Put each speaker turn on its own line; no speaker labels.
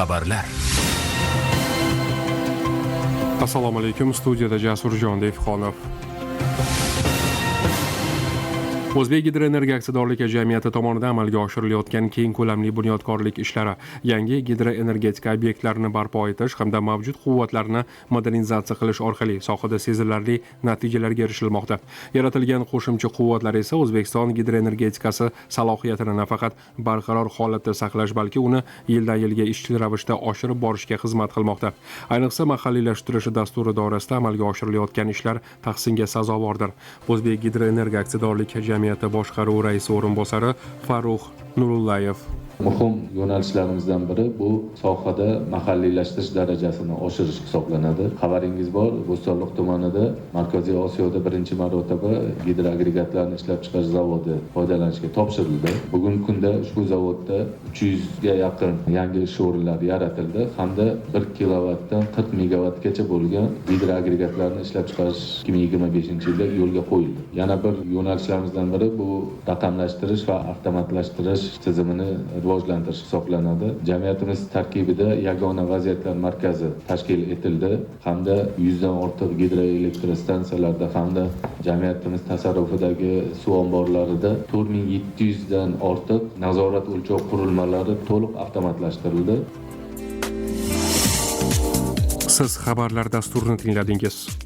Xabarlar.
Assalomu alaykum, studiyada Jasurjon Devxonov. O'zbek gidroenergiya aksiyadorlik jamiyati tomonidan amalga oshirilayotgan keng ko'lamli bunyodkorlik ishlari, yangi gidroenergetika obyektlarini barpo etish hamda mavjud quvvatlarni modernizatsiya qilish orqali sohada sezilarli natijalarga erishilmoqda. Yaratilgan qo'shimcha quvvatlar esa O'zbekiston gidroenergetikasi salohiyatini nafaqat barqaror holatda saqlash, balki uni yildan yilga izchil ravishda oshirib borishga xizmat qilmoqda. Ayniqsa, mahalliylashtirish dasturi doirasida amalga oshirilayotgan ishlar tahsinga sazovordir. O'zbek gidroenergiya aksiyadorlik jamiyati boshqaruvi raisi o'rinbosari Farrux Nurullayev.
Muhim yo'nalishlarimizdan biri bu sohada mahalliylashtirish darajasini oshirish hisoblanadi. Xabaringiz bor, Bo'stonliq tumanida Markaziy Osiyoda birinchi marotaba gidroagregatlarni ishlab chiqarish zavodi foydalanishga topshirildi. Bugungi kunda ushbu zavodda 300 ga yaqin yangi ish o'rinlari yaratildi hamda 1 kilovatdan 40 megavatgacha bo'lgan gidroagregatlarni ishlab chiqarish 2025-yilda yo'lga qo'yildi. Yana bir yo'nalishlarimizdan biri bu raqamlashtirish va avtomatlashtirish tizimini rivojlantirish hisoblanadi. Jamiyatimiz tarkibida yagona vaziyatlar markazi tashkil etildi hamda 100 dan ortiq gidroelektrostansiyalarda hamda jamiyatimiz tasarrufidagi suv omborlarida 4700 dan ortiq nazorat o'lchov qurilmalari to'liq avtomatlashtirildi.
Siz xabarlar dasturini tingladingiz.